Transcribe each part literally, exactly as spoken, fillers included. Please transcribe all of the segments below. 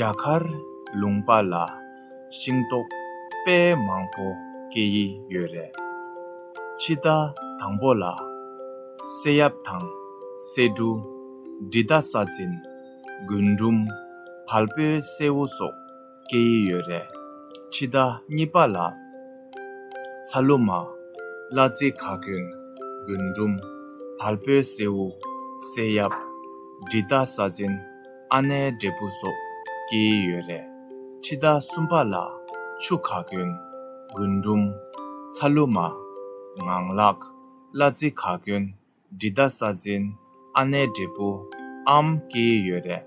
རྒྱ་གར་ལུང་པ་ལ་ཤིང་ཏོག་དཔེ་མང་པོ་སྐྱེ་ཡི་ཡོད་རེད། ཕྱི་ཟླ་དང་པོ་ལ་སེ་ཡབ་དང་སེ་འབྲུ། འབྲི་ཏ་ས་འཛིན། རྒུན་འབྲུམ། བལ་པོའི་སེའུ་སོགས་སྐྱེ་ཡི་ཡོད་རེད། ཕྱི་ཟླ་གཉིས་པ་ལ་ཚ་ལུ་མ། གླ་རྩི་ཁ་རྒྱུན། རྒུན་འབྲུམ། བལ་པོའི་སེའུ། སེ་ཡབ། འབྲི་ཏ་ས་འཛིན། ཨ་ནེ་འབྲས་བུ་སོགས་སྐྱེ་ཡི་ཡོད་རེད། ཕྱི་ཟླ་གསུམ་པ་ལ་ཆུ་ཁ་རྒྱུན། རྒུན་འབྲུམ། ཚ་ལུ་མ། ངང་ལག། གླ་རྩི་ཁ་རྒྱུན། འབྲི་ཏ་ས་འཛིན། ཨ་ནེ་འབྲས་བུ། ཨམ་སྐྱེ་ཡི་ཡོད་རེད།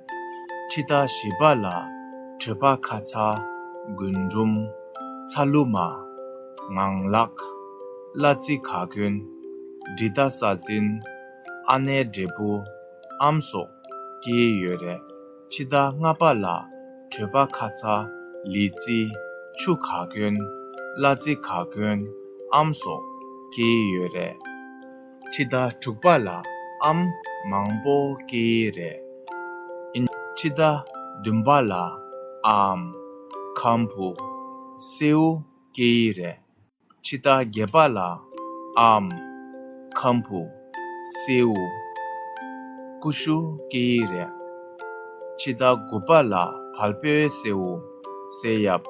ཕྱི་ཟླ་བཞི་པ་ལ་དྲོད་པ་ཁ་ཚ། རྒུན་འབྲུམ། ཚ་ལུ་མ། ངང་ལག། གླ་རྩི་ཁ་རྒྱུན། འབྲི་ཏ་ས་འཛིན། ཨ་ནེ་འབྲས་བུ། ཨམ་སོགས་སྐྱེ་ཡི་ཡོད་རེད། ཕྱི་ཟླ་ལྔ་པ་ལ་དྲོད་པ་ཁ་ཚ། ལི་ཙི། ཆུ་ཁ་རྒྱུན། གླ་རྩི་ཁ་རྒྱུན། ཨམ་སོགས་སྐྱེ་ཡི་ཡོད་རེད། ཕྱི་ཟླ་དྲུག་པ་ལ་ཨམ་མང་པོ་སྐྱེ་ཡི་རེད། ཨིན། ཕྱི་ཟླ་བདུན་པ་ལ་ཨམ། ཁམ་བུ། སེའུ་སྐྱེ་ཡི་རེད། ཕྱི་ཟླ་བརྒྱད་པ་ལ་ཨམ། ཁམ་བུ། སེའུ། ཀུ་ཤུ་སྐྱེ་ཡི་རེད། ཕྱི་ཟླ་དགུ་པ་ལ་བལ་པོའི་སེའུ། སེ་ཡབ།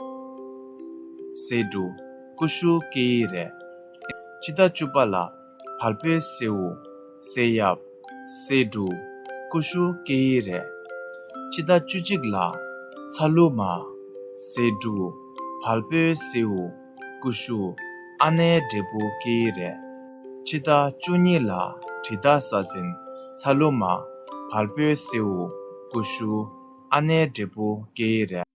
སེ་འབྲུ། ཀུ་ཤུ་སྐྱེ་ཡི་རེད། ཕྱི་ཟླ་བཅུ་པ་ལ་བལ་པོའི་སེའུ། སེ་ཡབ། སེ་འབྲུ། ཀུ་ཤུ་སྐྱེ་ཡི་རེད། ཕྱི་ཟླ་བཅུ་གཅིག་ལ་ཚ་ལུ་མ། སེ་འབྲུ། བལ་པོའི་སེའུ། ཀུ་ཤུ། ཨ་ནེ་འབྲས་བུ་སྐྱེ་ཡི་རེད། ཕྱི་ཟླ་བཅུ་གཉིས་ལ་འབྲི་ཏ་ས་འཛིན། ཚ་ལུ་མ། བལ་པོའི་སེའུ། ཀུ་ཤུ། ཨ་ནེ་འབྲས་བུ་སྐྱེ་ཡི་རེད།